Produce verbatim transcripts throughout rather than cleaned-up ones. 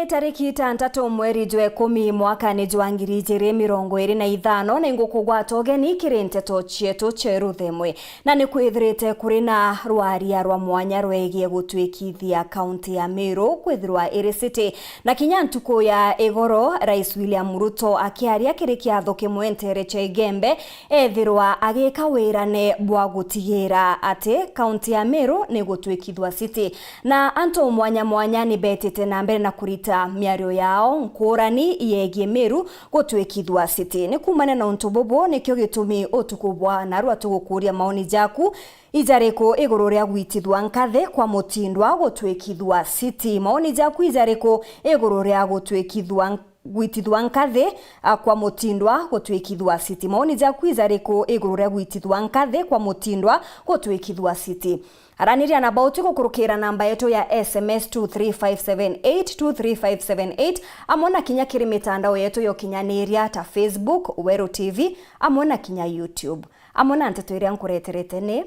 Tariki itantatu mweri jwa ikumi mwakani jwa ngiri ijiri mirongo iri na ithano, ni ngukugwata ugeni kiri nteto cietu cia ruthemwe. Na ni kwithirite kuri na rwaria rwa mwanya rwegie gutwikithia kaunti ya Meru kwithirwa iri city. Na kinya ntuku ya igoro, Rais William Ruto akiaria kiri kiatho kimwe ntere cia Igembe, ethirwa agika wirane bwa gutigira ati kaunti ya Meru ni gutwikithua city. Na antu mwanya mwanya ni betite na mbere na kurita miario yao nkurani yegie Meru gutwikithua city. Ni kuumania na untu bubu, nikio gitumi utuku bwa narua tugukuria maoni jaku. Ijariku iguru ria gwitithua nkathi kwa mutindwa gutwikithua city? Maoni jaku ijariku iguru ria gutwikithua gwitithua nkathi, a, kwa mutindwa gutwikithua city? Maoni jaku ijariku iguru ria gwitithua nkathi kwa mutindwa gutwikithua city? Araniria na bauti gukurukira namba yetu ya S M S two three five seven eight, two three five seven eight, amwe na kinya kiri mitandao yetu ya ukinyaniria ta Facebook, Weru T V, amwe na kinya YouTube. Amwe na nteto iria nkureterete ni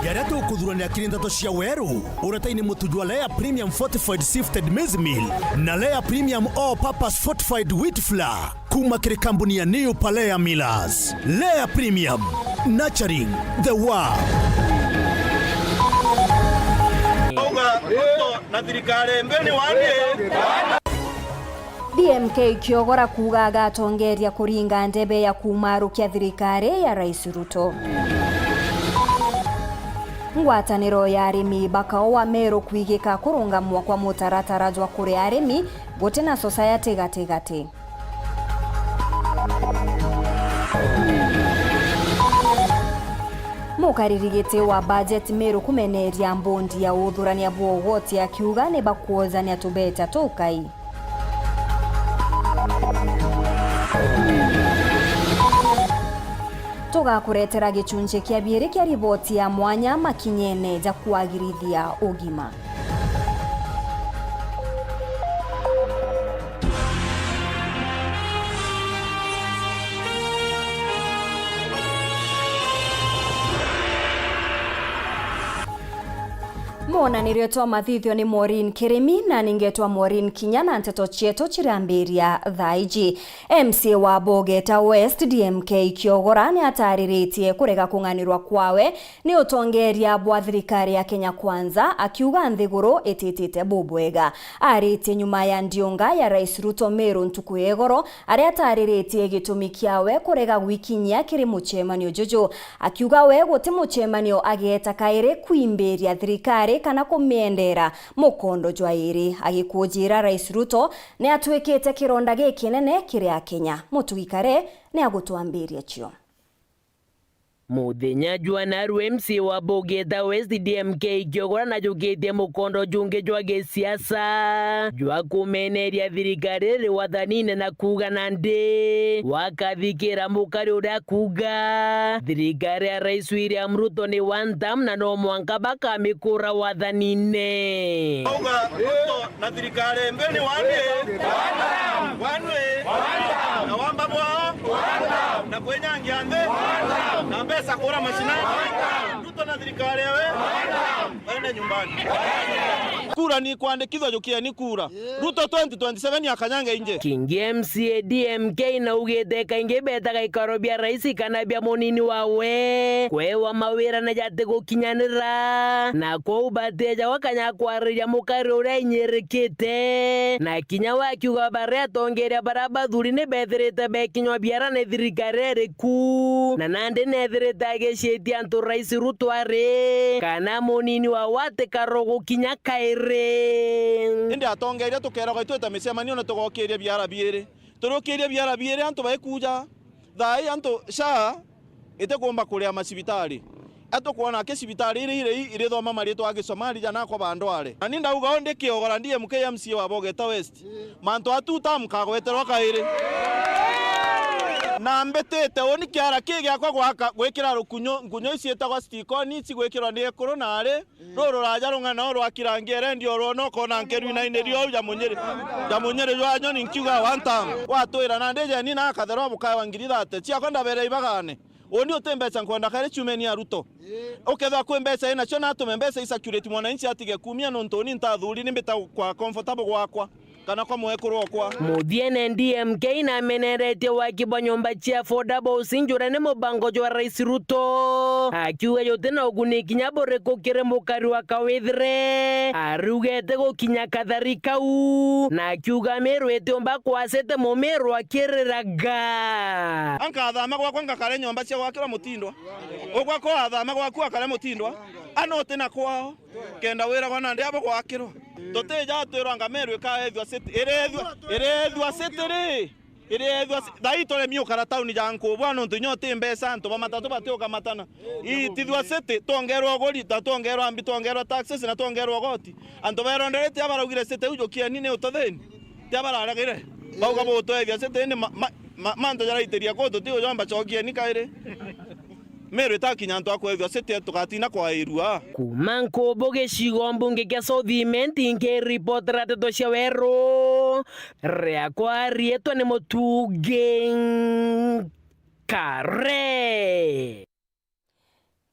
Jaria tukuthuranira kiri nteto cia Weru, uretaini mutu jwa Lea Premium Fortified Sifted Maize Meal na Lea Premium All Purpose Fortified Wheat Flour, kuma kiri kambuni ya New Palea Millers. Lea Premium, nurturing the world. Auga Ruto na thirikari mbi ni wandie. D M K Kiogora kuuga agatongeria kuringa ndebe ya kumarukia thirikari ya Rais Ruto. Ngwataniro ya arimi bakaoa Meru kwigika kurungamwa kwa mutaratara jwa kuria arimi guti na society gatigati. Mukariri giti wa bajeti Meru kumeneria mbondi ya uthurania bwa ugoti akiuga ni bakuojania tubeta tukai. Tugakuretera gicunci kia biiri kia riboti ya mwanya makinyene ja kwagirithia ugima. Mwonanirio twa mathithio ni Maureen Kirimi, na ningetwa Maureen Kinya, na nteto cietu cirambiria thaa iji. M C A wa Bogeta West, D M K Kiogora, ni atariritie kurega kung'anirwa kwawe ni utongeria bwa thirikari ya Kenya Kwanza, akiuga nthiguru ititite bubwega. Aritie nyuma ya ndiunga ya Rais Ruto Meru ntuku ya igoro, aria atariritie gitumi kiawe kurega gwikinyia kiri mucemanio juju, akiuga we guti mucemanio ageeta kairi kwimbiria thirikari kana kumiendera mukondo jwa iri, agikujira Rais Ruto ni atwikite kironda gikinene kiri Akenya. Mutugi Kare ni agutwambiria cio. Muthenya jwa naru, M C A wa Bogeta West, D M K Kiogora, najukitie mukondo jungi jwa gisiasa jwa kumeneria thirikari iri wathanine na kuuga nandi wakathikira mukari uria kuuga thirikari ya Rais William Ruto ni one term na no mwanka bakamikura wathanine. Auga Ruto na thirikari mbi ni wandie. One way. Na wamba bwao. Na kwenyangia nthi. Na mbeca kura macinani. Ruto na thirikari yawe. Ene nyumbani. Kura ni kwandikithwa, jukieni kura. Ruto twenty twenty-seven akanyange inje. Kingi M C A D M K naugite kaingi betaga ikaro bia rais kana bia munini wawe kwewa mawira na jatigukinyanira, na kwou batejagwa kanya kwariria mukari uria inyirikite. Na kinya we akiuga baria atongeria baria bathuri ni bethirite bekinywa biara ni thirikari iriku, na nandi nethirite agicitie antu Rais Ruto ari kana munini wawe atikarwo gukinya kairi. Indi atongeria tukeragwa itwite micemanio na tugokiria biara biiri. Turiukiria biara biiri antu baikuja. Thaa ii antu SHA itikumba kuria macibitari. Atukwona aki cibitari iri iri irithoma maritwa a Gisomali ja nakwa bandware. Na ni ndauga undi Kiogora D M K M C A wa Bogeta West. Mantu a two term kagweterwa kairi. Na mbitite uni kiara ki giakwa gwaka gwikira rukunyo, nkunyo ici itagwa stikoni, ici gwikirwa ni ekuru na ari. Ruru raja rung'ana o rwa kirangi erendio rwona ukona nkeru inaini riou ja munyiri, ja munyiri jwa nyoni nkiuga one time. Watwira nandi jeni na akatherwa bukaewa ngiri thate. Ciakwa ndabere ibagane. Uni uti mbeca nkwenda kari ciumeni ya Ruto. Ukethirwa kwi mbeca inacio, natume mbeca i circulate, mwananchi atige kumia, nontu uni ntathuri ni mbita kwa comfortable gwakwa kana kwa mwekuru okwa. Muthiene, D M K nameneretie waki bwa nyomba cia affordable housing jura ni mubango jwa Rais Ruto, akiuga juti na uguni kinya buriku kiri mukari wa Kawithire. Arugete gukinya kathari kau, na akiuga Meru itiumba kwacite Mumeru akiriraga. Ankathama gwakwa ngakare nyomba cia gwakirwa Mutindwa. Ugwa ko athama gwaku akare Mutindwa. Ano uti na kwao. Kenda wiragwa nandi abo gwakirwa. Tutija twirwa anga Meru ikaethua city. Irethua, irethua city ri. Irethua ci-, thaa ii turemi ukara tauni ja nkubwa nontu inya uti mbeca, antu ba matatu batiukamatana. Itithua city, twongerwa uguri, ta twongerwa mbi, twongerwa taxes na twongerwa ugoti. Antu beronderete abaraugire city iu jukieni ni ututhini. Ti abararagire. Bauga butwethia city ni ma-, ma-, ma-, mantu jaraitiria kuu tuti ujomba cokieni kairi. Meru itakinya antu a kwethua city tugatina kwairua. Kuma Nkubu gicigo mbunge kia South Imenti, nkiripotera ndeto cia Weru, riakwa riitwa ni Mutungi Nkare.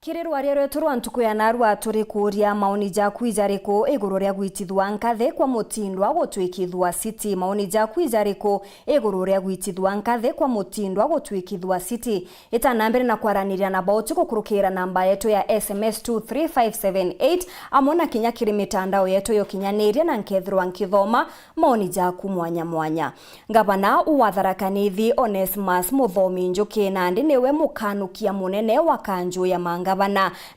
Kiri rwaria rwetu rwa ntuku ya narua, turi kuuria maoni jaku ijariku iguru ria gwitithua nkathi kwa Mutindwa gutwikithua city? Maoni jaku ijariku iguru ria gwitithua nkathi kwa Mutindwa gutwikithua city? Ita na mbere na kwaraniria na bauti gukurukira namba yetu ya S M S two three five seven eight, amwe na kinya kiri mitandao yetu ya ukinyaniria, na nkethirwa nkithoma maoni jaku mwanya mwanya. Ngavana wa Tharaka Nithi, Onesmus Muthomi Njuki, nandi niwe mukanukia munene wa kanju ya mangavana,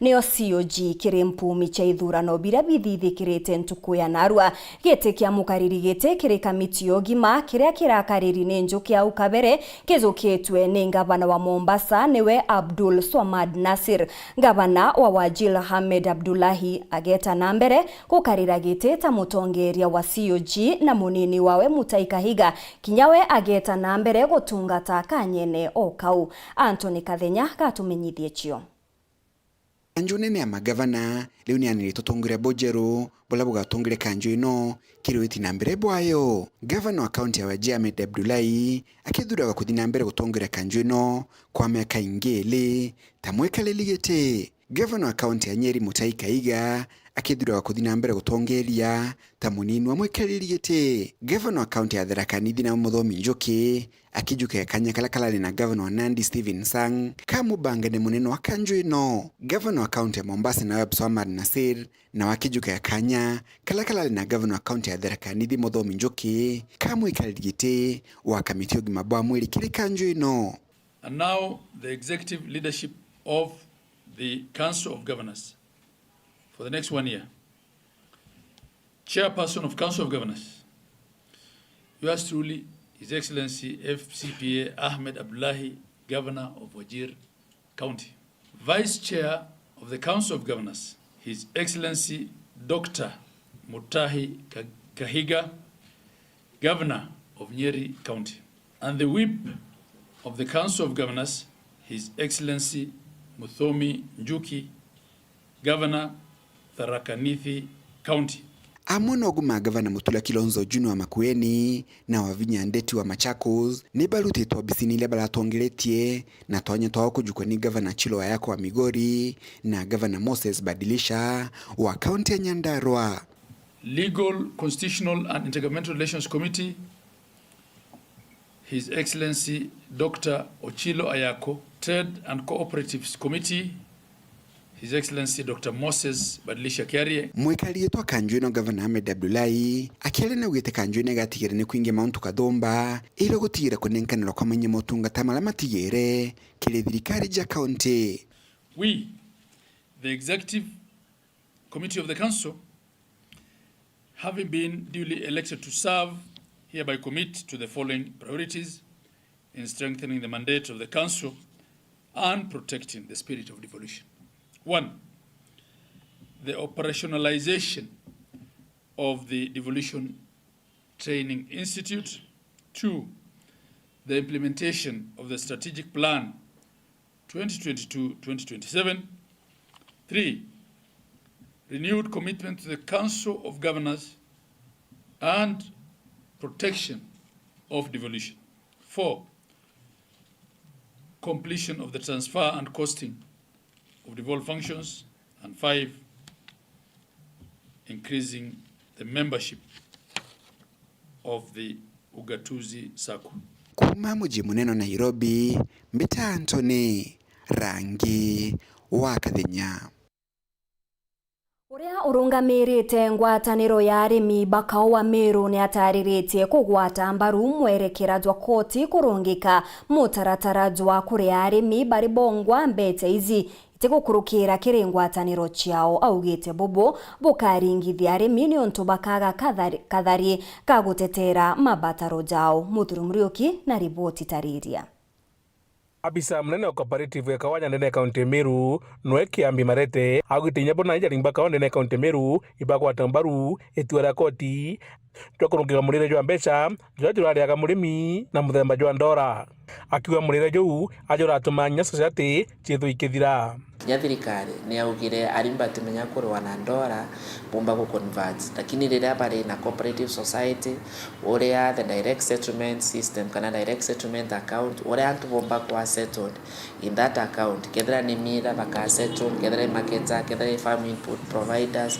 niyo C O G, kiri mpumi cia ithurano biria bithithikirite ntuku ya narua. Giti kia mukariri giti kiri kamiti ya ugima, kiria kirakariri ni Njuki au kabere, kijukitwe ni ngavana wa Mombasa, niwe Abdul Swamad Nasir. Ngavana wa Wajir, Hamed Abdullahi, ageta na mbere gukarira giti ta mutongeria wa C O G na munini wawe Mutai Kahiga, kinya we ageta na mbere gutungata kanyene o kau. Anthony Kathenya gatumenyithie cio. Kanju nene ya magavana riu ni yanirite utongeria bujeru buria bugatongeria kanju ino kiri witi na mbere bwayo. Gavana wa kaunti ya Wajir, Hamed Abdullahi, akithuragwa kuthi na mbere gutongeria kanju ino kwa miaka ingi iri ta mwikariri giti. Gavana wa kaunti ya Nyeri, Mutai Kahiga, akithuragwa kuthi na mbere gutongeria ta munini wa mwikariri giti. Gavana wa kaunti ya Tharaka Nithi, nawe Muthomi Njuki, akijukia kanya karia karari na gavana wa Nandi, Stephen Sang, ka mubangani munene wa kanju ino. Gavana wa kaunti ya Mombasa, nawe Abdulswamad Nasir, nawe akijukia kanya karia karari na gavana wa kaunti ya Tharaka Nithi, Muthomi Njuki, ka mwikariri giti wa kamiti ya ugima bwa mwiri kiri kanju ino. And now the executive leadership of the Council of Governors for the next one year. Chairperson of Council of Governors, yours truly, His Excellency F C P A Ahmed Abdullahi, Governor of Wajir County. Vice Chair of the Council of Governors, His Excellency Doctor Mutahi Ka-, Kahiga, Governor of Nyeri County, and the Whip of the Council of Governors, His Excellency Muthomi Njuki, Governor, Tharaka Nithi County. Amwe nogu ma gavana Mutula Kilonzo Junior wa Makueni na Wavinya Ndeti wa Machakos ni barutitwe obisini iria baratongeretie na twanya twao kujukwa ni gavana Chilo Ayako wa Migori na gavana Moses Badilisha wa kaunti ya Nyandarua. Legal, Constitutional and Intergovernmental Relations Committee, His Excellency Doctor Ochilo Ayako, Trade and Cooperatives Committee, His Excellency Doctor Moses Badilisha Kiarie. Mwikari gitwa kanju ino, Gavana Ahmed Abdullahi, akiaria naugite kanju ino igatigira ni kwingi mauntu kathumba, ira gutigira kunenkanirwa kwa mainya motungata maria matigire kiri thirikari ja kaunti. We, the executive committee of the council, having been duly elected to serve, hereby commit to the following priorities in strengthening the mandate of the council and protecting the spirit of devolution. One, the operationalization of the Devolution Training Institute. Two, the implementation of the strategic plan twenty twenty-two twenty twenty-seven. Three, renewed commitment to the Council of Governors and protection of devolution. Four, completion of the transfer and costing of devolved functions, and five, increasing the membership of the Ugatuzi Sacco. Kuuma muji munene wa Nairobi, mbita Anthony Rangi wa Kathenya. Uria urungamirite ngwataniro ya arimi ba kaua Meru ni atariritie kugwata mbaru mwerekera jwa koti kurungika mutaratara jwa kuria arimi bari bongwa mbecha iji itigukurukira kiri ngwataniro ciao. Augite bubu bukaringithia arimi niuntu bakaga kathari, kathari ka gutetera mabataro jao. Muthuri Muriuki na riboti tariria. Abisa munene wa cooperative ya kaua nyandene ya kaunti ya Meru, nwe Kiambi Marete, augite inya bo na inya arimba kaua ndene ya kaunti ya Meru ibagwata mbaru itua ria koti jwa kurungika murire jwa mbecha juria jurariaga murimi na muthemba jwa ndora. Akiuga murire juu aja uratuma inya society ciithwe ikithira. Kinya thirikari ni yaugire arimi batimenya kuriwa na ndora, boomba gu convert. Lakini riria bari na cooperative society, uria the direct settlement system kana direct settlement account, uria antu boomba kwa settled in that account, kethira ni mira baka settle, kethira ni marketer, kethira ni farm input providers,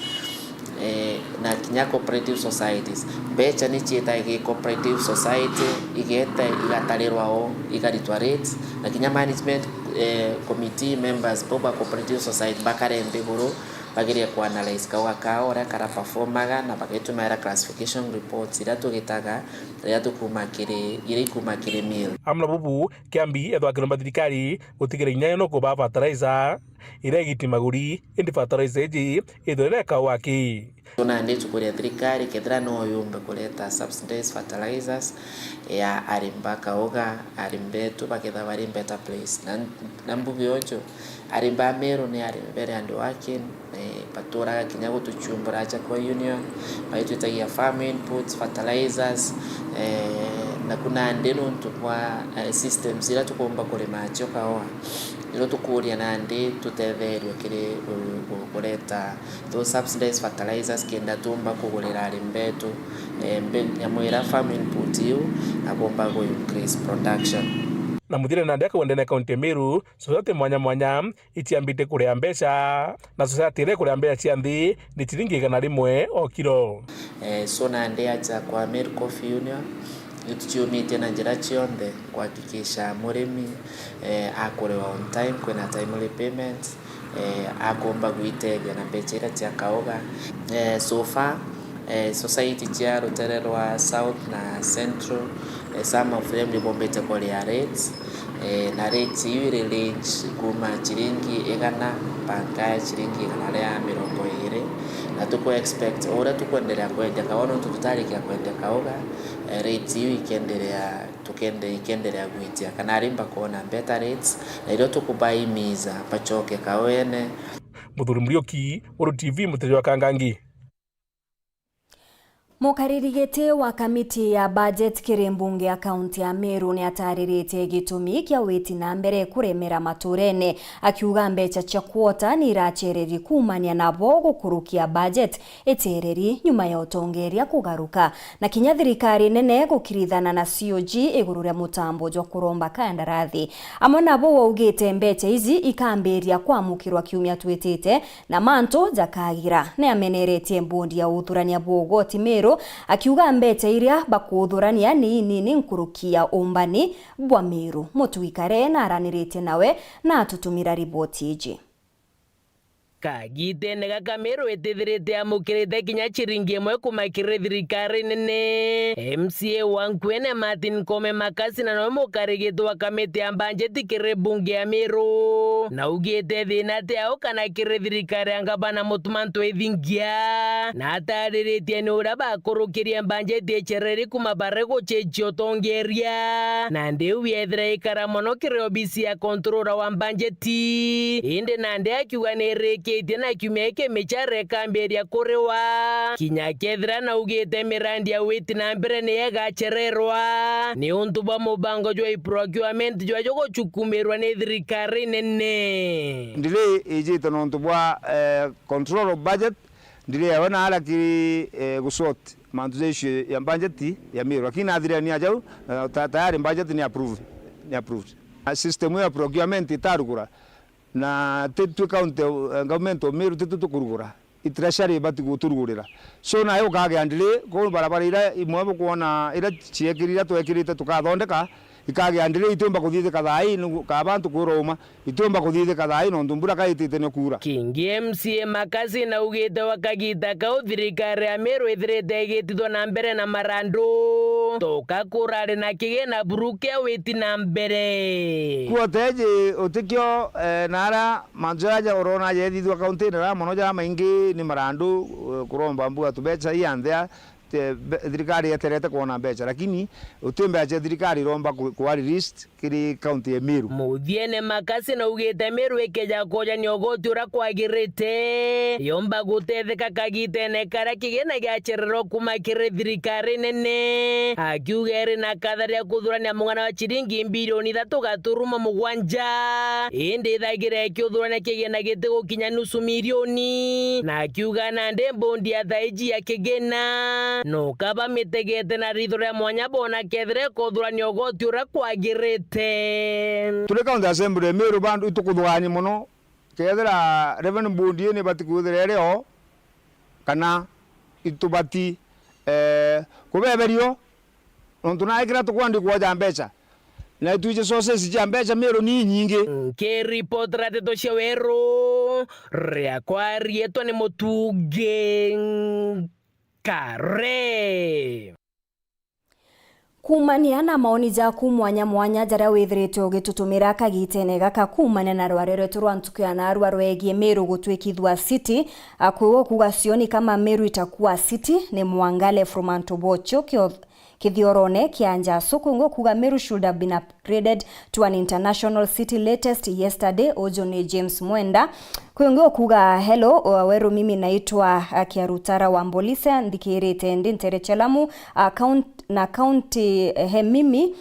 eh, na kinya cooperative societies. Mbecha ni ciitaga gi cooperative society, igeeta igatarirwa o, igaritwa rates, na kinya management, eh, committee members bo ba cooperative society bakare nthiguru, bagerie ku analyse kauga kao uria kara performaga, na bagitumaira classification reports iria tugitaga, iria tukuma kiri, iria ikuma kiri mill. Amwe na bubu, Kiambi ethwa akiromba thirikari gutigira inya yo no kuba fertilizer iria igiti maguri, indi fertilizer iji ithwe ria kaua ki. So nandi tukuria thirikari kethira no yumbe kureta subsidized fertilizers ya arimi ba kauga, arimi betu bakethira bari in better place. Na, na mbuge uju, arimi ba Meru ni arimi very hardworking, eh, baturaga kinya gutuchumbura aja kwa union, bagitwitagia farm inputs, fertilizers, eh, naku nandi nuntu bwa, eh, systems iria tukumba kurima acio kaua, nirio tukuria nandi tutetheerue kiri, uh, uh, kureta those subsidized fertilizers kenda tuumba kugurira arimi betu, eh, mbe-, nyamu iria farm input iu, na boomba gu increase production. Na muthira nandi akauga ndene kaunti ya Meru, society mwanya mwanya itiambite kuria mbecha, na society iria ikuria mbecha cia nthi ni ciringi igana rimwe o kiro. Eh, so nandi aja kwa Meru Coffee Union, nituciumitie na njira cionthe kuhakikisha murimi, eh, akuriwa on time, kwina timely payment, eh, akumba gwitethia na mbecha iria cia kauga. Eh, so far, eh, society cia rutere rwa South na Central, eh, some of them nibombite kuria rates, eh, na rates iu iri range kuma chiringi igana mpaka chiringi igana ria mirongo iri, na tuku expect o uria tukwenderea kwendia kauga, nontu tutarikia kwendia kauga, eh, rates iu ikenderea, tukende-, ikenderea gwitia, kana arimi bakoona better rates, na irio tukubaimiza bachoke kauene. Muthuri Muriuki, Uru T V, Muteja wa Kangangi. Mukariri giti wa kamiti ya budget kiri mbunge ya kaunti ya Meru ni atariritie gitumi kia witi na mbere kuremera maturene, akiuga mbecha cia quota ni irachereri kuumania nabo gukurukia budget itereri nyuma ya utongeria kugaruka, na kinya thirikari nene gukirithana na C O G iguru ria mutambo jwa kuromba kandarathi. Amwe nabo waugite mbecha iji ikambiria kwamukirwa kiumia twitite, na mantu jakagira. Ni ameneretie mbondi ya uthurania bwa ugoti Meru, akiuga mbecha iria bakuthurania ni inini nkuruki ya umbani bwa Meru. Mutwikare na araniritie nawe na atutumira riboti iji. Kagitene gaka Meru itithirite yamukirite kinya chiringi imwe kuma kiri thirikari nene. M C A wa Nkuene Martin Kome Makasi na nowe mukarigiti wa kamiti ya mbanjeti kiri mbunge ya Meru, na augite thina ti ao kana kiri thirikari ya ngavana Mutuma M'Ethingia, na atariritie ni uria bakurukirie mbanjeti ichereri kuma bare guchenjia utongeria, na ndiu yethira ikara mono kiri obisi ya controller wa mbanjeti. Indi nandi akiuga ni irikitie na kiumia giki michara ikambiria kuriwa, kinya kethira naugite mirandi ya witi na mbere ni igachererwa ni untu bwa mubango jwa procurement jwa juguchukumirwa ni thirikari nene. Delay ijite nontu bwa, eh, control of budget, delay yawe na ara kiri, eh, gusort mantu ja issue ya budget ya Meru, lakini nathirania jau, na ta-, tayari budget ni approve, ni approved. System ya procurement itarugura, na ti twi county, eh, government of Meru ti tu tukurugura. I treasury ibati guturugurira. So nayo ukagia delay, kou barabara iria imwe bukwona iria ciekiri, iria twekirite tukathondeka, ikagia delay, itiumba kuthithika thaa ii, nigu-, kaba antu kwirwa uma, itiumba kuthithika thaa ii nontu mbura kaitite ni kuura. Kingi M C A Makasi naugite gwa kagita kau thirikari ya Meru ithirite igitithwa na mbere na marandu. Toka kurari na kigina buru kia witi na mbere. Kuoteji utikio, eh, na ara mantu jaja urona jethithua kauntini ra mono ja maingi ni marandu, eh, kuromba mbua tubecha ii anthea, te-, be-, thirikari yeterete kwona mbecha, lakini uti mbecha cia thirikari iromba ku-, kuwa released kiri kaunti ya Meru. Muthiene Makasi naugite Meru ikeja kujania ugoti uria kwagirite, yomba gutetheka kagitene karia kigina giachererwa kuma kiri thirikari nene, akiuga iri na katharia kuthurania mung'ana wa chiringi mbirioni ithatu gaturumo mugwanja, indi ithagira ikiuthurania kigina gitigukinya nusu milioni, na akiuga nandi mbondi ya thaiji ya kigina, no kaba mitegete na ritho ria mwanya bona kethira ikuthurania ugoti uria kwagirite. Turi County Assembly ya Meru, bandu itukuthugania mono, kethira revenue board ii nibati kwithira iri o, kana itubati, eh, kubeberio, nontu nae kiria tukwenda ikwoja mbecha, na itwiji sources cia mbecha Meru ni inyingi. Nkiripotera ndeto cia weru, riakwa riitwa ni Mutungi Kare. Kuumania na maoni jaku mwanya mwanya jaria withirite ugitutumira kagitene gaka kuumania na rware rwetu rwa ntuku ya narua rwegie Meru gutwikithua city, a, kwi uu kuuga sioni kama Meru itakuwa city, ni Mwangale from Antobocho kio-, kithiorone kia Njasu, kwi uu kuuga Meru should have been upgraded to an international city latest yesterday, uju ni James Mwenda. Kwi ungi ukuuga, "Hello, uh, Weru, mimi naitwa, uh, Kiarutara wa Mbolise, nthikirite ndi ntere Chelamu, uh, count-, na county, eh, he mimi,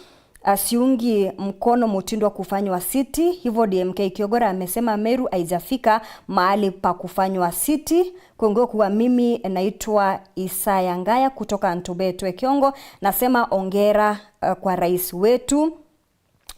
uh, siungi mkono mtindo wa kufanywa city, hivyo D M K Kiogora amesema Meru haijafika mahali pa kufanywa city." Kwi ungi ukuuga, "Mimi naitwa Isaya Ngaya kutoka Ntubetwe Kiongo, nasema ongera, uh, kwa rais wetu."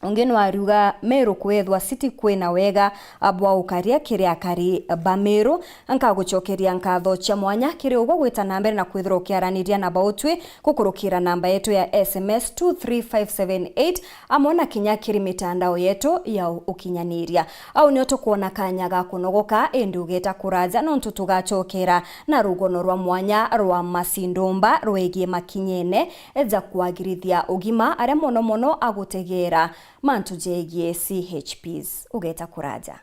Ungi no ariuga, "Meru kwethwa city kwina wega bwa ukaria kiri akari ba Meru. Nkagucokeria nkatho cia mwanya kiri ugwe gwita na mbere na kwithirwa ukiaraniria na bautwi gukurukira namba yetu ya S M S two three five seven eight, amwe na kinya kiri mitandao yetu ya u-, ukinyaniria." Au nio tukwona kanya ga kunogoka, indi ugeta kuraja, nontu tugacokera na rugono rwa mwanya rwa Masindumba rwegie makinyene ja kwagirithia ugima, aria mono mono agutegeera mantu jegie C H Ps. Ugeta kuraja.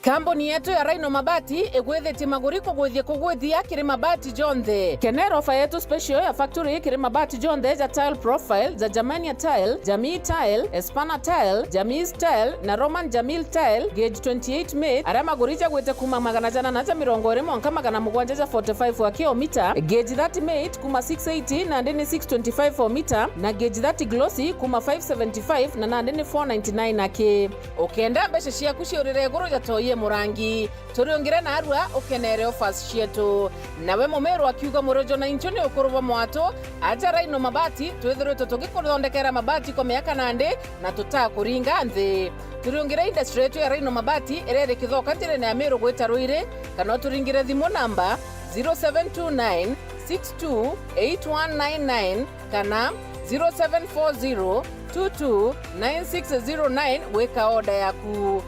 Kambuni yetu ya Rhino Mabati igwithitie maguri kugwithia kugwithia kiri mabati jonthe. Kenera ofa yetu special ya factory kiri mabati jonthe ja tile profile, ja Germania tile, Jamii tile, Espana tile, Jamis tile na Roman Jamil tile, gauge twenty-eight mate, aria maguri jagwite kuma magana janana ja mirongo iri mwanka magana mugwanja ja forty-five wa kilomita, gauge thirty mate kuma six eighty nandi ni six twenty-five o mita, na gauge thirty glossy kuma five seventy-five na nandi ni four ninety-nine aki. Ukenda mbeca ciaku ciurire iguru ja toi e murangi, turiungire narua ukenere offers cietu. Nawe mumiru akiuga, "Murojo na inchu ni ukuru bwa mwatu, aja Rhino Mabati, twithiritwe tugikuthondekera mabati kwa miaka nandi na tutakuringa nthi." Turiungire industry yetu ya Rhino Mabati iria iri Kithoka njirene ya Miru gwita Ruiri, kana uturingire thimu namba zero seven two nine six two eight one nine nine kana zero seven four zero two two nine six zero nine gwika order yaku.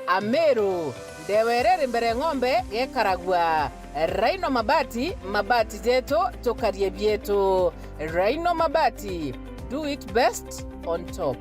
Ameru, ndewa iria iri mbere ng'ombe gekaragua. Rhino Mabati, mabati jetu, tukarie bietu. Rhino Mabati, do it best on top.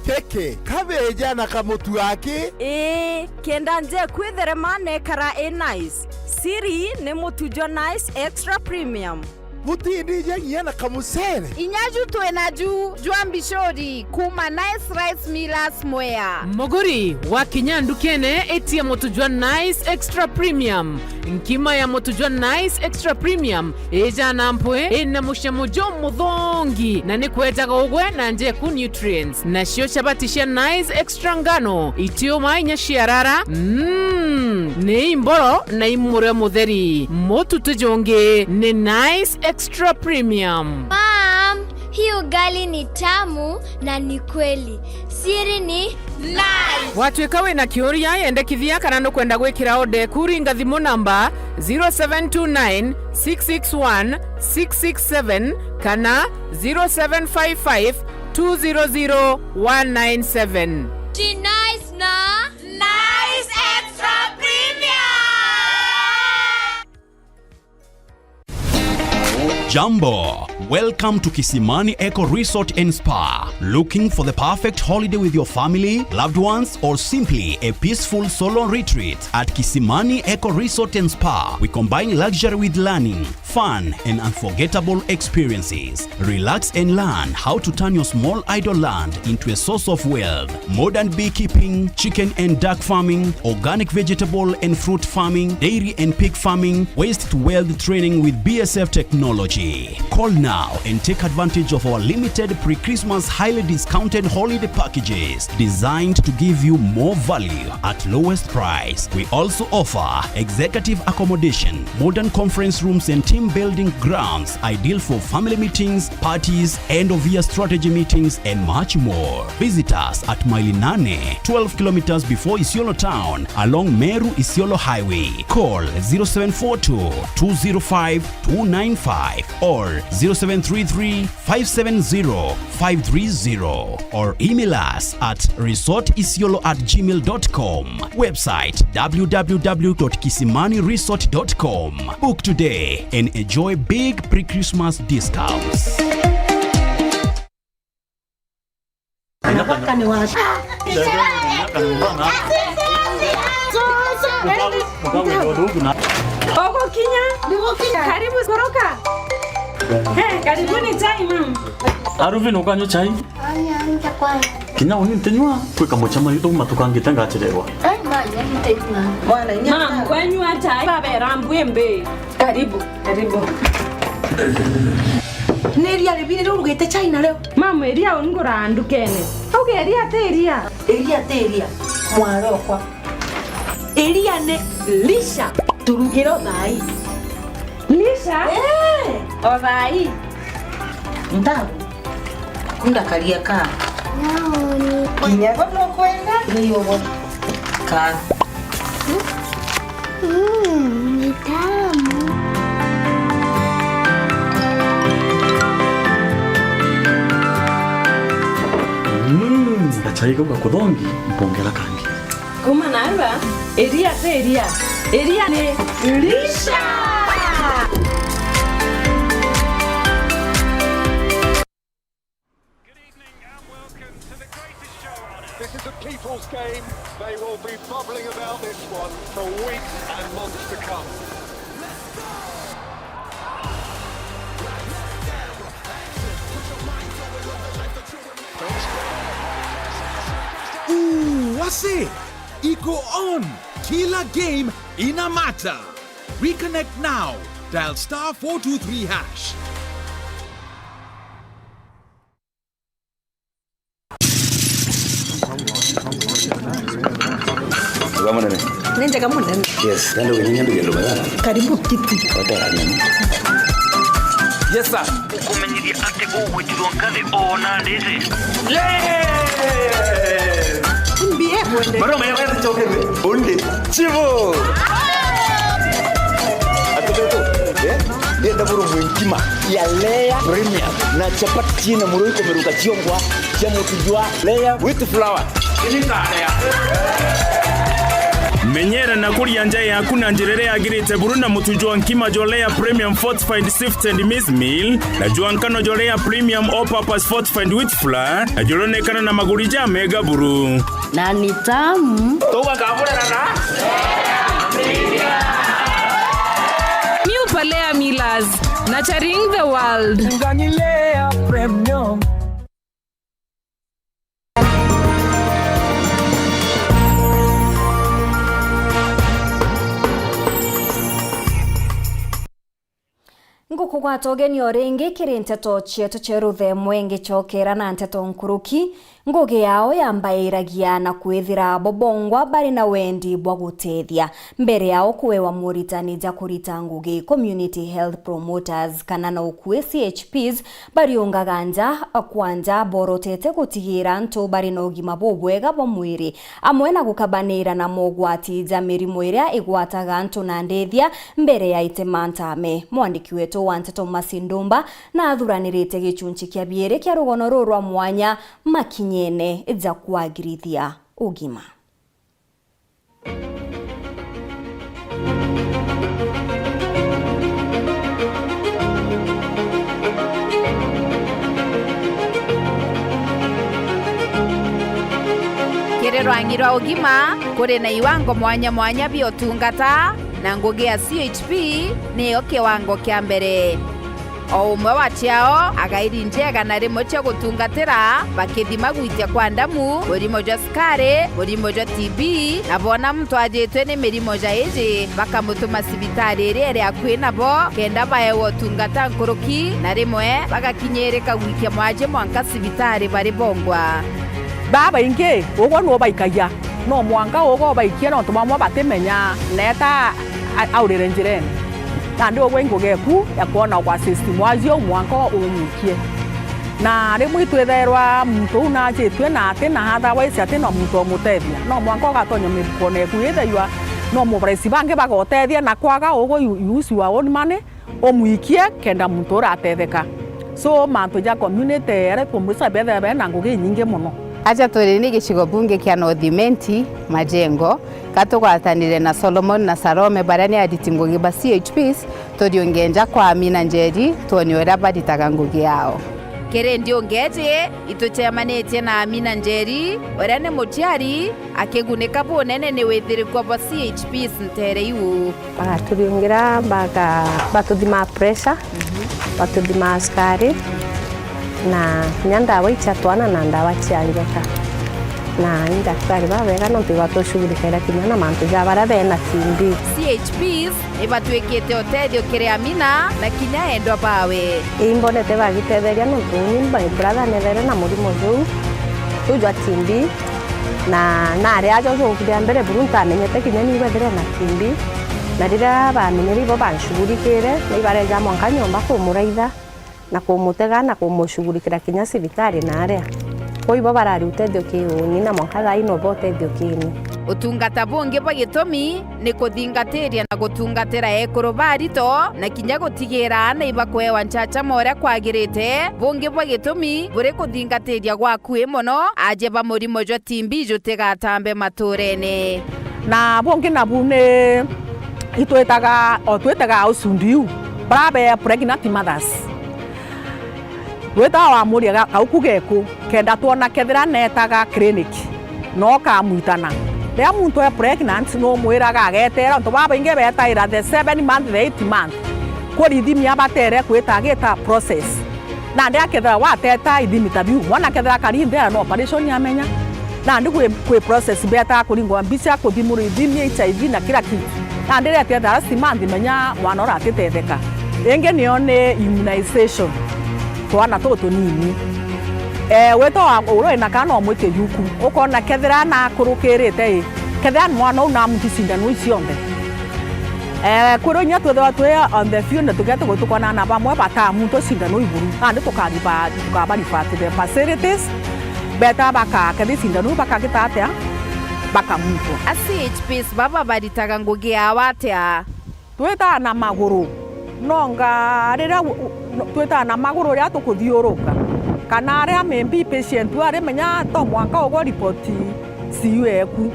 Keke, kabeja na kamutu aki. Ii, kenda nje kwitherema nekara i nice. Siri ni mutu jwa Nice Extra Premium. Butindija nginya na kamucere. Inya ju twina ju jwa mbicuri kuuma Nice Rice Millers Mwea. Muguri, wakinya ndukene, itia mutu jwa Nice Extra Premium. Nkima ya mutu jwa Nice Extra Premium ijana mpwi, ina mucamo jumuthongi, na ni kwejaga ugwe na njeku nutrients. Nacio chabati cia Nice Extra ngano, itiuma inya ciarara, mm, ni imboro na imurio mutheri. Mutu ti jungi, ni Nice Extra Premium. Mom, hii ugali ni tamu na ni kweli. Siri ni Nice. Watuika wina kiuria, yendekithia kana nukwenda gwikira order eku, ringa thimu namba zero seven two nine six six one six six seven kana zero seven five five two zero zero one nine seven. Ji Nice na Nice Extra Premium. Jambo. Welcome to Kisimani Eco Resort and Spa. Looking for the perfect holiday with your family, loved ones, or simply a peaceful solo retreat? At Kisimani Eco Resort and Spa, we combine luxury with learning, fun, and unforgettable experiences. Relax and learn how to turn your small idle land into a source of wealth. Modern beekeeping, chicken and duck farming, organic vegetable and fruit farming, dairy and pig farming, waste to wealth training with B S F technology. Call now and take advantage of our limited pre-Christmas highly discounted holiday packages designed to give you more value at lowest price. We also offer executive accommodation, modern conference rooms and team building grounds ideal for family meetings, parties, end of year strategy meetings, and much more. Visit us at Maili Nane, twelve kilometers before Isiolo town, along Meru Isiolo Highway. Call zero seven four two, two zero five, two nine five or zero seven three three, five seven zero, five three zero, or email us at resort isiolo at gmail dot com. Website w w w dot kisimani resort dot com. Book today and enjoy big pre-Christmas discounts. Anapaka ni wapi? Ugukinya. Karibu, koroka. Eh, karibuni chai, ma'am. Aruvin, ukanywa chai? Aya, nitakwanya. Kinya uni ntinywa, kwika mucemanio tuma tukangite ngachererwa. Ai, manya, nitaituna. Mwana, inya. Ma'am, kwenywa chai, babera mbwimbi. Karibu, karibu. Ni iria ribiri riu urugite chai nario? Mama, iria unguraga ndukene. Auga iria ti iria. Iria ti iria, mwarokwa. Iria ni lisha. Turugire o thaai. Lisha? Eh. O thaai. Ntabu. Kunda karia ka. Naoni. Kinya bo nukwenda? Ni ubo. Ka. Mm, ni tamu. Mm, gachai kau gakuthongi, mpongera kangi. Kuma narua, iria ti iria. Iria ni lisha. Good evening and welcome to the greatest show on earth. This is a people's game. They will be bubbling about this one for weeks and months to come. Ooh, what's it? Iko on. Kila game ina matter. Reconnect now. Dial star four two three hash. Wega munene. Ni njega munene. Yes, nando winyinya ndugendo bana. Karibu kiti. Wata nini? Yes, sir. Ukumenyeria ati ugwitirwo nkathi ona nditi. Yes! Mbie kwende. Maro maya maya tuchokere. Onde. Chivo. Atubeto. Eh? Ndienda buru mwenkima ya layer premium na chapati china muroi kumeruka chiongwa cha mutu jwa layer with flour. Menyera na kuria nja yaku na njira iria yagirite buru na mutu jwa nkima jwa layer premium fortified sifted maize meal na jwa nkano jwa layer premium all purpose fortified wheat flour na juronekana na maguri ja mega buru. Na ni tamu. Tuga kaburana na New Palea Millers. Nurturing the world. Nganilea Premium. Ngukugwata ugeni o ringi kiri nteto cietu cia ruthemwe, ngicokera na nteto nkuruki. Ngugi yao yambairagia na kwithira bo bongwa bari na wendi bwa gutethia. Mbere yao kuewa moritani ja kurita ngugi, community health promoters, kana na ukui C H Ps, bariungaga nja kwa nja borotete gutigira antu bari na ugima bubwega bwa mwiri, amwe na gukabanira na mogwati ja mirimu iria igwataga antu na ndithia mbere ya itema ntame. Mwandiki wetu wa nteto Mercy Ndumba na athuranirite gicunchi kia biiri kia rugono ruu rwa mwanya, makinyene ja kwagirithia ugima. Kiri rwangi rwa ugima, kuri na iwango mwanya mwanya bia utungata, na ngugi ya C H P niyo kiwango kia mbere. O umwe wa ciao agairi njega na rimwe cia gutungatira, bakithima gwitia kwa ndamu, murimo jwa cukari, murimo jwa T B, na boona muntu ajitwe ni mirimo ja iji, bakamutuma cibitari iria iri akui nabo, kenda baewa utungata nkuruki, na rimwe bagakinyirika gwikia mwaji mwanka cibitari bari bongwa. Babaingi, ugwe nubaikagia, no mwanka ugwe ubaikie, nontu bamwe batimenya, neeta a-, aurire njirene. Nandi ugwe i ngugi eku ya kwona ugwa system wacio mwanka umwikie. Na rimwe itwithairwa muntu uu najitue na ati na otherwise ati na muntu umutethia. No mwanka ugatonya mifukone eku, ithairwa no mobaresi bangi bagotethia, na kwaga ugwe you, you use your own money, umwikie kenda muntu uratetheka. So, mantu ja community aria tumwisa bethira bena ngugi inyingi mono. Aja turi ni gicigo bunge kia North Imenti, Majengo, ka tugwatanire na Solomon na Salome, baria ni ariti ngugi ba C H Ps, turiunge nja kwa Amina Njeri, twone uria baritaga ngugi yao. Kiri ndiunge iji, itucemanitie na Amina Njeri, uria ni muciari, akigunika bunene ni withirikua bwa C H Ps ntere iu. Bagaturiungira, baga-, batuthimaa pressure, mhm, batuthimaa cukari, na kinya ndawa icia twana na ndawa cia njoka. Na i ndaktari babega nontu ibatushughulikiria kinya na mantu ja baria bena T B. C H Ps ni batwikite utethio kiri Amina na kinya endwa bawe. Imbonete bagitetheria nontu uni my brother nethere na murimo juu, juu jwa T B. Na nari aja uju uku bia mbere buru ntamenyete kinya ni ibethire na T B. Na riria bamenyere ibo banshughulikire, na ibareja mwanka nyomba kumuraitha, na kumutega, na kumushughulikira kinya cibitari na aria. Kwou ibo barari utethio ki uni, na mwanka thaa ino bo utethio kini. Utungata bungi bwa gitumi ni kuthingatiria na gutungatira ekuru ba arito, na kinya gutigira aana ibakuewa nchachama uria kwagirite. Bungi bwa gitumi buri kuthingatiria gwa akui mono, aje ba murimo jwa T B jutigatambe maturene. Na bungi nabu ni itwitaga, o twitaga house ndu iu, bara be pregnant mothers. Witaga wamuria ga-, kauku geku, kenda twona kethira netaga clinic, no kamwitana. Riria muntu e pregnant, numwiraga agetera, ontu babaingi betaira the seven month, the eight month, kurithimia batere kwita agita process. Nandi akethira wateta ithimi ta biu, mwana akethira akari nthera na operation amenya. Nandi kwi, kwi process betaga kuringwa mbica, kuthimurwa ithimi, H I V na kila kitu. Nandi riria etethira lazima nthi menya mwana uria atitetheka. Ingi niyo ni immunization. Twana tuu tunini. Eh, wita wa uria wina kana umwike yuku. Ukona kethira nakurukirite i, kethira mwana uu namuti cindano iu cionthe. Eh, kwirwo inya twithirwa twi on the field, tukethirwa tukona na bamwe batamuntwa cindano iguru, nandi tukariba-, tukabariba to the facilities, beta baka-, kethi cindano iu bakagita atia? Bakamuntwa. A C H Ps baba baritaga ngugi yao atia? Twitaa na maguru, nonga riria u-, u-, twitaa na maguru riria tukuthiuruka, kana aria maybe patient ari menya to mwanka ugwe ripoti C U eku.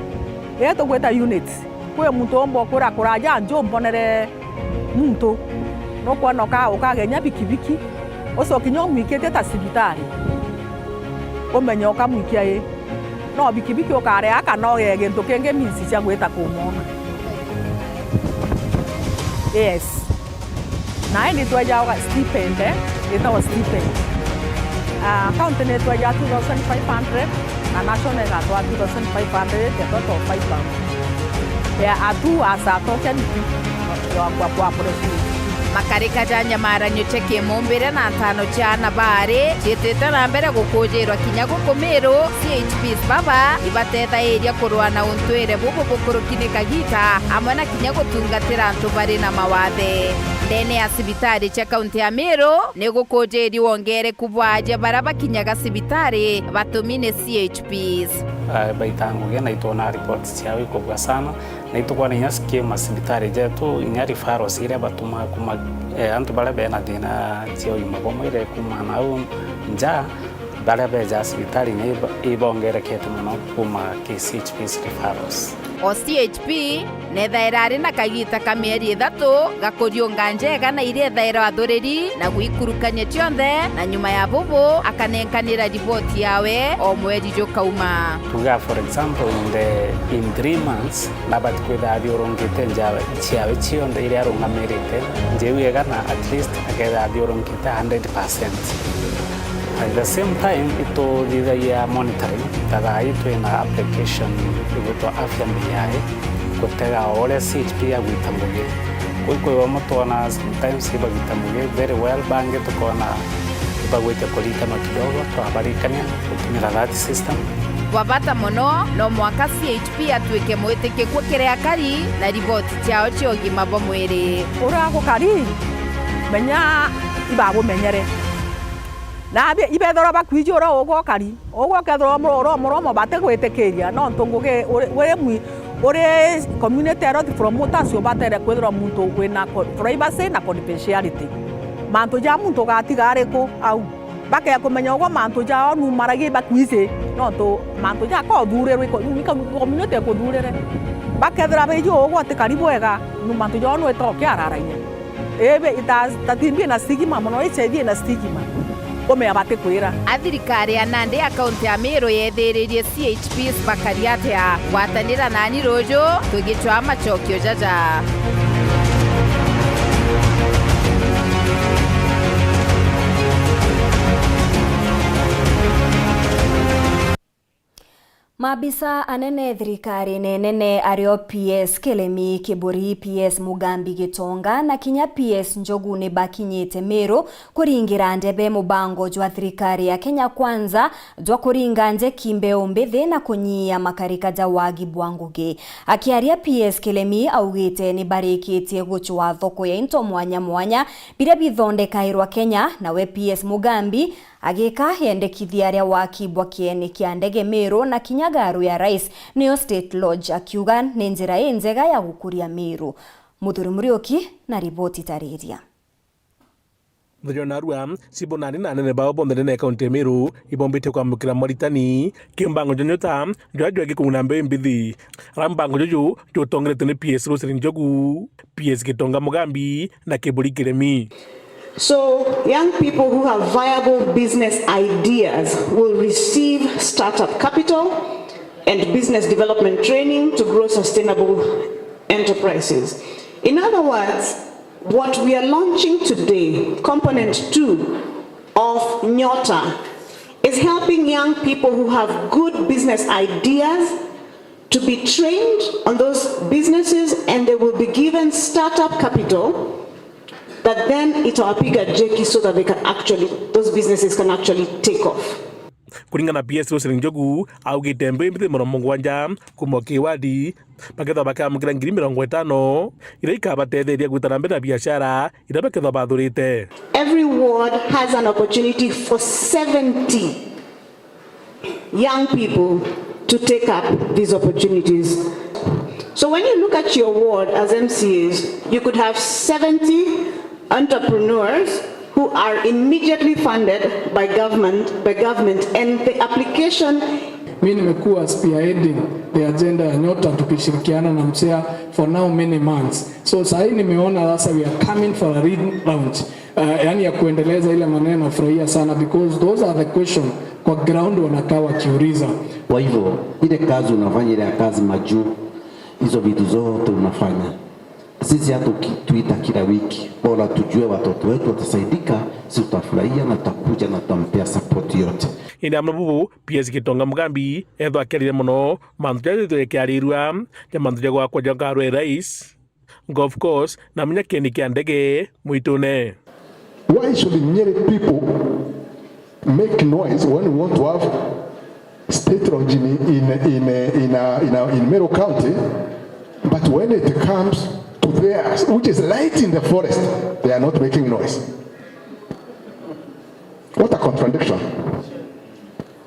Riria tugwita units, kwi muntu umba ukwira kuraja nju mbonere muntu, nukwona uka-, ukagenya bikibiki, ucoke kinya umwikitie ta cibitari, umenye ukamwikia i. No bikibiki ukareha kana ugee gintu kingi means cia gwita kumwona. Yes. Na indi twejaga stipend, eh, itagwa stipend. Ah, county ni twejaga two thousand five hundred, na national igatwaa two thousand five hundred, ya total five thousand. Ya atu asa token ya kwa, kwa appreciate. Makarika ja nyamaranio cia kimumbire na ntano cia ana baari ciitite na mbere gukujirwa kinya guku Miru, C H Ps baba ibatethairia kurua na untwire bubu bukuruki ni kagiita, amwe na kinya gutungatira antu bari na mawathe. Ndene ya cibitari cia kaunti ya Miru ni gukujiri wongereku bwa aja baria bakinyaga cibitari batumi ni C H Ps. Ah, baita ngugi na itwona reports ciao ikubua sana, na itukwona inya cikiuma cibitari jetu, inya referrals iria batuma kuma, eh, antu baria bena thina cia ugima bwa mwiri kuma nau nja, baria beja cibitari inya iba-, ibongerekete mono kuma ki C H Ps referrals. O C H P nethaira ari na kagiita ka mieri ithatu ga kuriunga njega na iria ethairwa athuriri na gwikurukania cionthe, na nyuma ya bubu akanenkanira riboti yawe o mweri jukauma. Tuga, for example, in the, in three months, nabati kwithira athiurungite nja ciawe cionthe iria arungamirite, njeu igana at least akethira athiurungite hundred percent. At the same time, ituthithagia monitoring, ta thaa ii twina application igwitwa Afya Mbiae, gutega o uria C H P agwita ngugi. Kwi, kwi bamwe twona sometimes ibagwita ngugi very well, bangi tukona ibagwite kurikanwa kidogo, twabarikania gutumira that system. Bwa bata mono, no mwanka C H P atuike mwitikikua kiri akari na riboti ciao cia ugima bwa mwiri. Uria gukari, menya ibabumenyere. Na abi-, ibethirwa bakwiji uria ugukari, ugukethirwa muro-, uro muromo batigwitikiria, nontu ngugi uri, uri mwi-, uri community health promoters ubatere kwithirwa muntu wina co-, privacy na confidentiality. Mantu ja muntu ugatiga ariku au? Bakekumenya ugwe mantu jao numaragia ibakwiji, nontu mantu ja ka uthurirwe, iko-, iko-, community ikuthurire. Bakethira biji ugwe utikari bwega, nu mantu jao nwita ukiararagia. Ibi ita-, tatimbi ina stigma mono, H I V ina stigma. Kumea batikwira. A thirikari ya Nandi ya kaunti ya Meru yethiririe C H Ps bakari atia? Gwatanira nani ruju tugicwaa macokio jaja. Maabisa anene thirikarine nene ario P S Kilemi Kiburi, P S Mugambi Gitonga na kinya P S Njogu ni bakinyite Meru kuringira ndebe mubango jwa thirikari ya Kenya Kwanza jwa kuringa njeki mbeu mbithi na kunyia makarika ja wagi bwa ngugi. Akiaria, P S Kilemi augite ni barikitie gucwaa thoko ya into mwanya mwanya biria bithondekairwa Kenya, nawe P S Mugambi agika yendekithia ria waki bwa kieni kia ndege Meru na kinya garu ya Rais, niyo State Lodge, akiuga ni njira injega ya gukuria Meru. Muthuri Muriuki na riboti tariria. Muthenya wa narua, Sibo nandi na anene bao bonthe ndene ya kaunti ya Meru ibombite kwamukira moritani ki mbango jwa nyota jwa jwagi kung'una mbeu mbithi. Ara mbango juju jutongeretwe ni P S Roselyn Njogu, P S Gitonga Mugambi na Kiburi Kilemi. So, young people who have viable business ideas will receive startup capital and business development training to grow sustainable enterprises. In other words, what we are launching today, component two of Nyota, is helping young people who have good business ideas to be trained on those businesses, and they will be given startup capital that then itawapiga jeki so that they can actually, those businesses can actually take off. Kuringana na P S Roselyn Njogu, augite mbeu mbithi mirongo mugwanja kuma o ki wadi bakethwa bakamukira ngiri mirongo itano iria ikabatetheria gwita na mbere na biashara iria bakethwa bathurite. Every ward has an opportunity for seventy young people to take up these opportunities. So when you look at your ward as M C As, you could have seventy entrepreneurs who are immediately funded by government, by government, and the application. Mi nimekuwa spearheading the agenda ya Nyota tukishirikiana na M C A for now many months. So sahi nimeona sasa we are coming for a relaunch. Uh, yani ya kuendeleza ile maneno nafurahia sana because those are the question kwa ground wanakaa wakiuliza. Kwa hivyo, ile kazi unafanya, ile ya kazi majuu, hizo vitu zote unafanya, Sisi hata ukituita kila wiki, bora tujue watoto wetu watasaidika, si tutafurahia na tutakuja na tutampea support yote. Indi amwe bubu, P S Gitonga Mugambi, ethwa akiarire mono mantu jaria jakiarirua, ja mantu ja gwakwa ja ngaro ya rais, golf course, na munya kieni kia ndege mwitune. Why should Nyeri people make noise when we want to have state lodge in, in, in, in, uh, in, uh, in Meru County, but when it comes to theirs, which is right in the forest, they are not making noise? What a contradiction.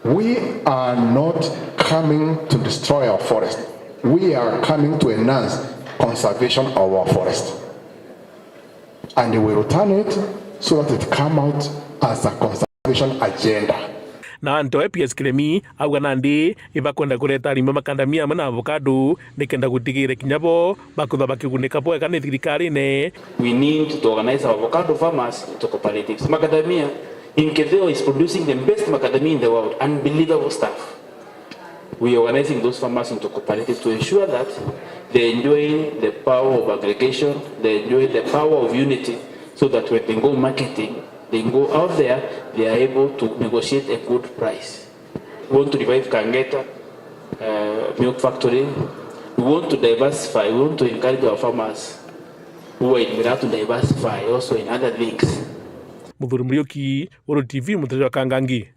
We are not coming to destroy our forest. We are coming to enhance conservation of our forest. And we will turn it so that it come out as a conservation agenda. Na antu e P S Kiremi auga nandi ibakwenda kureta arimi makandamia amwe na avocado nikenda gutigira kinya bo bakwithwa bakigunika bwega ni thirikarine. We need to organize our avocado farmers into cooperatives. Macadamia in Kithio is producing the best macadamia in the world, unbelievable stuff. We are organizing those farmers into cooperatives to ensure that they enjoy the power of aggregation, they enjoy the power of unity, so that when they go marketing, they go out there, they are able to negotiate a good price. We want to revive Kangeta uh, milk factory. We want to diversify, we want to encourage our farmers who are in Miraa to diversify also in other things. Muthuri Muriuki, Uru T V, Muteja wa Kangangi.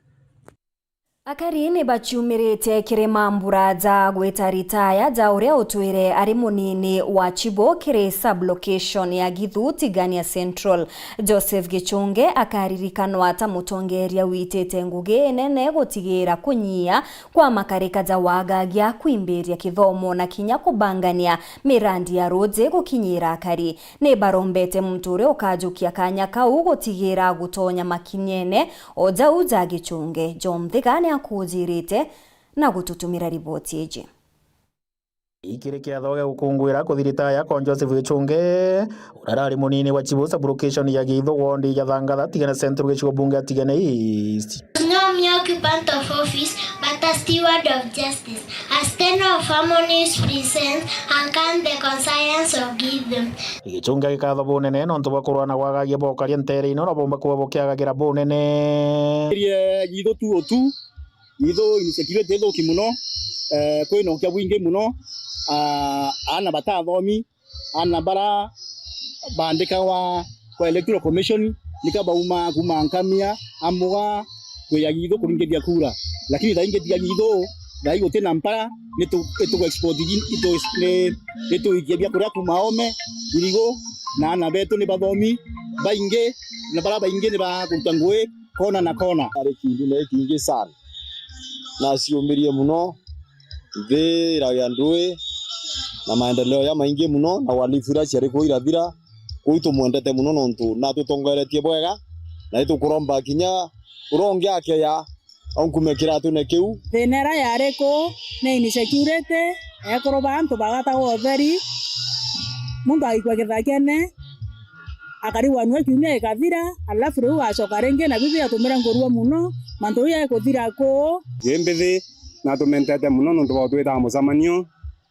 Akari ni baciumirite kiri mambura ja gwita ritaya ja uria utwire ari munini wa Chibo kiri sub-location ya Githu, Tigania Central. Joseph Gichunge akaririkanwa ta mutongeria witite ngugi inene gutigira kunyia kwa makarika ja wagagia, kwimbiria kithomo na kinya kubangania mirandi ya ruuji gukinyira akari. Ni barombete muntu uria ukajukia kanya kau gutigira gutonya makinyene o jau ja Gichunge. John Thiga ni akujirite na gututumira riboti iji. Ikiri kiatho gia gukunguira kuthi ritaya kwa Joseph Gichunge, uria arari munini wa Chibo sub-location ya Githu, wondi ya Thangatha, Tigania Central, gicigo bunge ya Tigania East. I'm not mere occupant of office, but a steward of justice. A tenor of harmonies presents and count the conscience of Githu. Gichunge agikatho bunene nontu bwa kurwana gwagagia bokaria ntere ino na bomba kuba bukiagagira bunene. Area ya Githu tu o tu, Githu insecurity ithuki muno, eh, kwina ukia bwingi muno, ah, aana batathomi, aana bara bandikagwa kwa Electoral Commission, nika bauma kuma Nkamia, Amuga, kwi ya Githu kuringithia kura. Lakini thaa ingi tiga Githu, thaa ii guti na mpara, nitu-, nitu export gi-, nitu-, ni-, nituikia biakuria kuma Ome, irigu, na aana betu ni bathomi baingi, na bara baingi ni bakuruta ngui kona na kona. Ari kindu na ikingi sana. Naciumirie muno. Nthi iragia ndui na maendeleo jamaingi muno, na uhalifu iria ciari kuu irathira. Kuu itumwendete muno nontu natutongoretie bwega, na itukuromba kinya uria ungi akeya aunkume kiratune kiu. Thina iria yari kuu ni insecurity, ekuru ba antu bagatagwa utheri, muntu agaikua githakene, akarigwa nwe kiumia gikathira, alafu riu agacoka ringi, na biu biatumire ngurua muno, mantu jau jaikuthira kuu. Ii mbithi natumentete muno nontu bwa utwitaga mucemanio,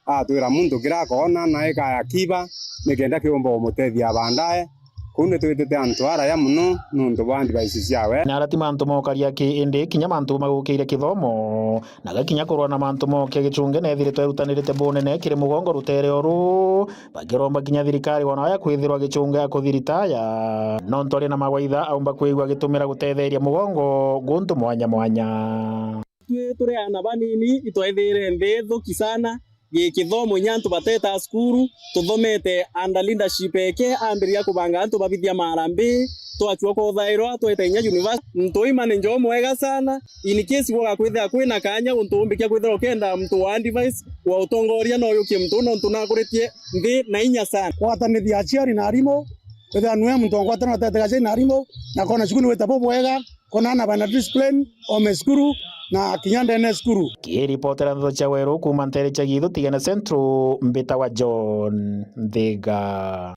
atwira muntu kiria akoona na eka akiba, nikenda kiumba umutethia baadaye. Kuu nitwitite antu araya muno nontu bwa advice ciawe. Na ara ti mantu mokaria ki, indi kinya mantu magukiire kithomo, na gakinya kurwa na mantu mokia Gichunge nethiritwe erutanirite bunene kiri mugongo rutere uru. Bakiromba kinya thirikari wona ya kwithirwa Gichunge akuthiritaya, nontu ari na mawaitha aumba kwigua agitumira gutetheria mugongo guntu mwanya mwanya. Twi turi aana banini, itwethire nthi thuki sana, gi kithomo inya antu bateta cukuru, tuthomete under leadership eke, ambiriria kubanga antu babithia marambi, twachua kuthairwa, twete inya university. Muntu ui manager umwega sana, in case gwaga kwithira kwina kanya, untu umbikia kwithira ukenda muntu wa advice, wa utongoria, no yukie muntu uu, nontu nakuritie nthi na inya sana. Kwatanithia aciari na arimu, kwithira nwe muntu wa ngwataniro atete aciari na arimu, na kona cukuru ni wita bubwega, kona aana bena discipline, ome cukuru, na kinya ndene cukuru. Kiripotera ndeto cia weru kuuma ntere cia Githu, Tigania Central, mbitawa John Nthiga.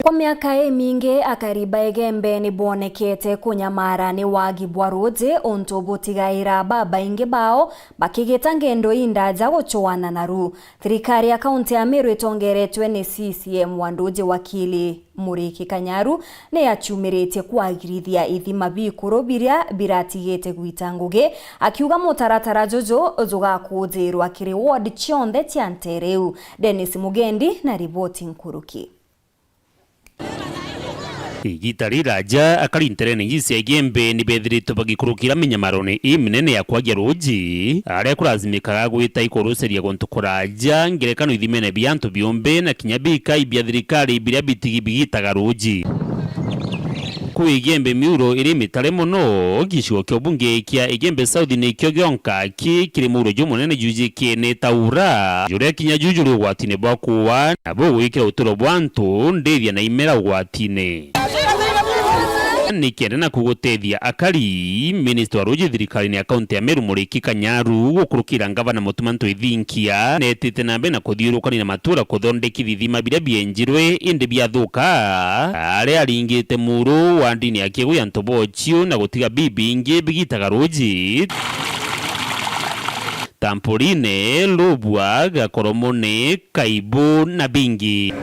Kwa miaka imingi, akari ba Igembe ni boonekete kunyamara ni wagi bwa ruuji, untu butigaira babaingi bao bakigita ngendo indaja gucwaana naru. Thirikari ya kaunti ya Meru itongeretwe ni C C M wa Nduji, wakili Muriki Kanyaru, ni yachumiritie kwagirithia ithima bikuru biria biratigite gwita ngugi, akiuga mutaratara juju jugakuujirwa kiri ward cionthe cia nteere iu. Dennis Mugendi na riboti nkuruki. Igita riraja, akari nterene ingi cia Igembe ni bethiritwe bagikurukira minyamarone iminene ya kwagia ruuji, aria kurazimikaga gwita ikuruceria guntu kuraja, ngerekano ithimene bia antu biumbe na kinya bikai bia thirikari biria bitigi bigitaga ruuji. Kwi Igembe miuro iri mitare mono, gicigo kia ubunge kia Igembe South nikio gionka ki kiri muuro jumunene jujikiene ta ura, juria kinya ju juri ugwatine bwa kuwa, na bugwikira uturo bwa antu ndithia na imera ugwatine. Nikenda na kugutethia akari, minista wa ruuji thirikarine ya kaunti ya Meru Muriki Kanyaru gukurukira ngavana Mutuma Ntwithinkia netite na mbere na kuthiurukania na matura kuthondekithia ithima biria bienjirwe indi biathuka, aria aringite muuro wa ndini ya Kigu ya Ntobochio na gutiga bibingi bigitaga ruuji. Tampoline, Lubwa, Gakoromone, Kaibu na bingi.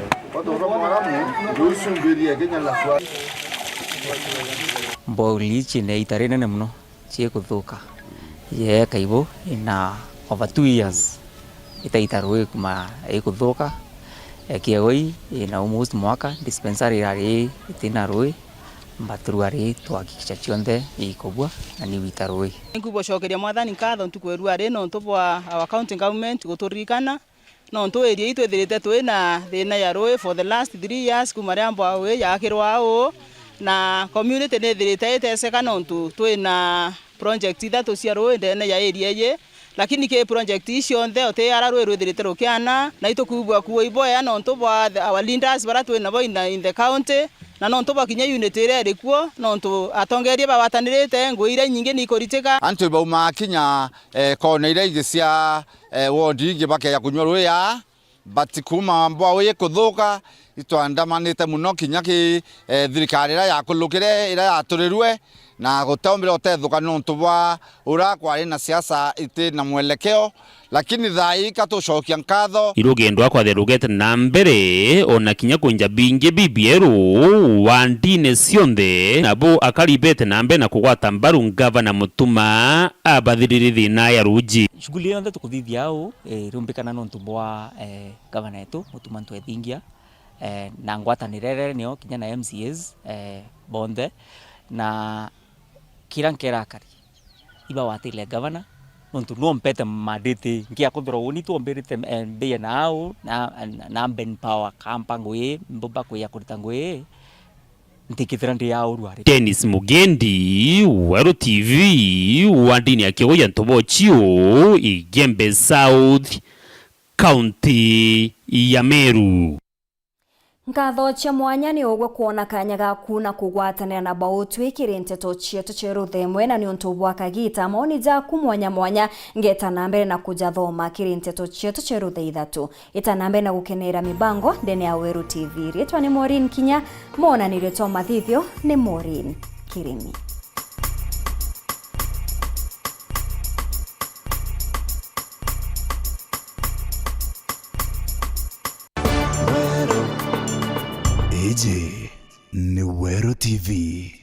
Mbwauri ici ni ita rinene mono ciikuthuka. Yee, Kaibu ina over two years itaita ruui kuma ikuthuka. Kiegoi ina almost mwaka, dispensary irari itina ruui. Mbaturu ari twahakikisha cionthe ikubua na ni wita ruui. Nkubucokeria Mwathani nkatho ntuku ya ruari nontu bwa our county government guturirikana, nontu area ii twithirite twi na thina ya ruui for the last three years kuma ria mbwau ii yaakirwa uu, na community nithirite iteseka nontu twi na project ithatu cia ruui ndene ya area iji. Lakini ki project ii cionthe, uti ara rui rwithirite rukiana, na itukwigua kuo iboya nontu bwa the, our leaders bara twi nabo in the, in the county, na nontu bwa kinya unity iria iri kuo, nontu atongeria bagwatanirite, ngui iria inyingi ni ikuritika. Antu baumaa kinya, eh, kona iria ingi cia, eh, ward ingi bakeja kunyua rui aa. But kuuma mbwau ii kuthuka, itwandamanite mono kinya ki, eh, thirikari iria yakulukire, iria yaturirue, na gutiombire utethuka nontu bwa uria kwari na siasa iti na mwelekeo. Lakini thaa ii ka tucokia nkatho. Irugendo rwa kwathia rugete na mbere, ona kinya kwinja bingi bibieru wa ndini cionthe, nabo akari bete na mbere na kugwata mbaru ngavana Mutuma abathiriri thina ya ruuji. Shughuli yonthe tukuthithia au, eh, iriumbikana nontu bwa, eh, gavana wetu, Mutuma Ntwethingia, eh, na ngwatanire nio kinya na M C As, eh, bonthe, na kira nkera akari, ibawatire gavana, nontu nio mpete mandate, ngiakuthirwa uni twombirite, eh, mbie na au, na, na, na Ben Power kampa ngui, mbumba kuya kurita ngui, ntikithira ndi au ruari. Dennis Mugendi, Weru T V, wa ndini ya Kigoya Ntobochio, Igembe South, kaunti ya Meru. Nkatho cia mwanya ni ugwe kwona kanya gaku na kugwatanira na bautwi kiri nteto cietu cia ruthemwe, na ni untu bwa kagita, maoni jaku mwanya mwanya ngeta na mbere na kujathoma kiri nteto cietu cia ruthe ithatu. Ita na mbere na gukenera mibango ndene ya Weru T V. Riitwa ni Maureen Kinya, mwonanirio twa mathithio ni Maureen Kirimi. Iji ni Weru T V.